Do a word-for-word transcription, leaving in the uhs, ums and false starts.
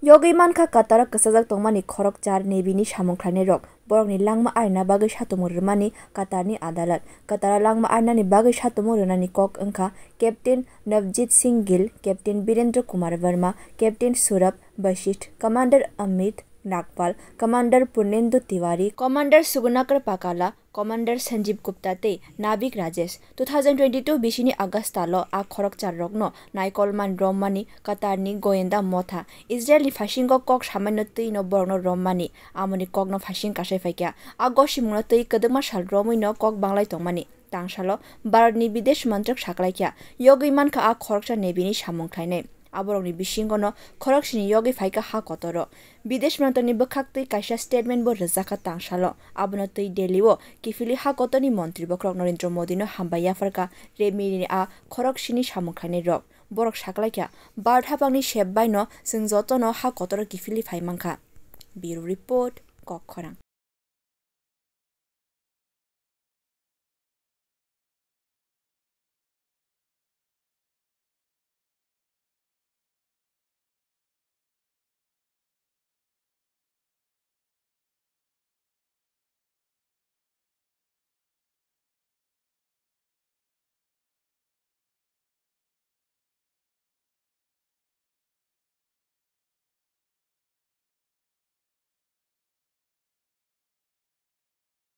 Yogwi mankha Qatar o kwchajak tongmani khorokchar Navy ni samung khlainairok, borokni langma arina bagwi satumung rwmani Qatar ni adalat. Qatar o langma arinani bagwi satumung rwnani kok wngkha Captain Navjit Singh Gill, Captain Birendra Kumar Verma, Captain Surab Basist, Commander Amit Nagpal, Commander Purnendu Tiwari, Commander Sugunakar Pakala, Commander Sanjeev Gupta tei Navik Rajesh. Two thousand twenty-two bisini August talo a khorokcharrokno naikolman romani Qatarni goyenda motha Israelni phasingo kok samaino twino borokno romani amoni kokno phasing kasai phaikha. A gosimungno twi kwdwkma sal romwino kok banglai tongmani tangsalo Bharatni bidesh mantrok saklaikha. Yogwi mankha a khoroksa Navy-ni samung khlainai. Aborokni bisingono khoroksini yogwi phaikha ha kotoro. Bidesh mantrokni bwkhaktwi kaisa statement bo rwjakha tangsalo. Abono twi Delhi-o kiphilwi ha kotorni montri bokhorok Narendra Modi-no hambai yapharkha Navy-ni a khoroksini samung khlainairok. Borok saklaikha, Bharat haphangni sep baino chwng jotono ha kotoro kiphilwi phai mankha. Bureau Report, Kokkhorang.